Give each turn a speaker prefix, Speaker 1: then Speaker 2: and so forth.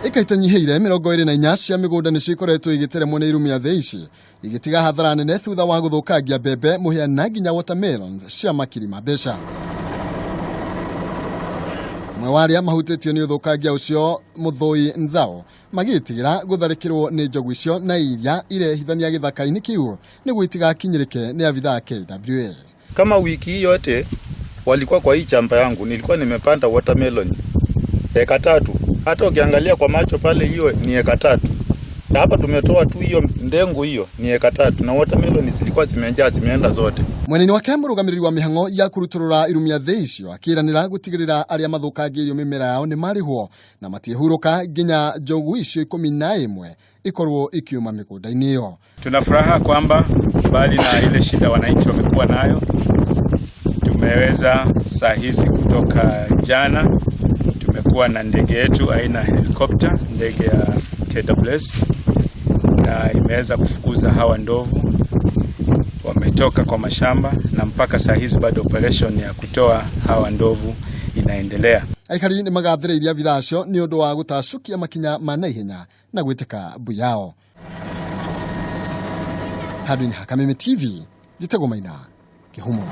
Speaker 1: Ĩka itanyihĩire 24 cia mĩgũnda nĩcio ikoretwo igĩteremwo nĩ irumia thĩ ici, igĩtiga hathara nene thutha wa gũthũkangia mbembe, mũhĩa na nginya watermelons cia makiri ma mbeca. Ũmwe wa arĩa mahutĩtio nĩ ũthũkangia ũcio, Mũthũi Nzao, magĩtigĩra gũtharĩkĩrwo nĩ njogu icio na iria irehithania gĩthaka-inĩ kĩu nĩguo itigakinyĩrĩke nĩ abithaa a KWS.
Speaker 2: Kama wiki hii yote walikuwa kwa hii chamba yangu, nilikuwa nimepanda watermelon eka 3. Hata ukiangalia kwa macho pale, hiyo ni eka 3. Na hapa tumetoa tu hiyo ndengu, hiyo ni eka 3, na watermelon zilikuwa zimejaa, zimeenda zote.
Speaker 1: Mwena-inĩ wake, mũrũgamĩrĩri wa mĩhang'o ya kũrutũrũra irumia thĩ icio akĩranĩra gũtigĩrĩra arĩa mathũkangĩirio mĩmera yao nĩ marĩhwo na matiĩhurũka nginya njogu icio 11 ikorwo ikiuma mĩgũnda-inĩ ĩyo.
Speaker 3: Tuna furaha kwamba mbali na ile shida wananchi wamekuwa nayo, tumeweza saa hizi kutoka jana tumekuwa na ndege yetu aina helikopta, ndege ya KWS, na imeweza kufukuza hawa ndovu, wametoka kwa mashamba, na mpaka saa hizi bado operation ya kutoa hawa ndovu inaendelea.
Speaker 1: Aikari nĩ magathĩrĩirie abithaa acio nĩ ũndũ wa gũtacũkia makinya ma naihenya na gwĩtĩka mbu yao. Handũ-inĩ ha Kameme TV, njĩtagwo Maina Kĩhumo.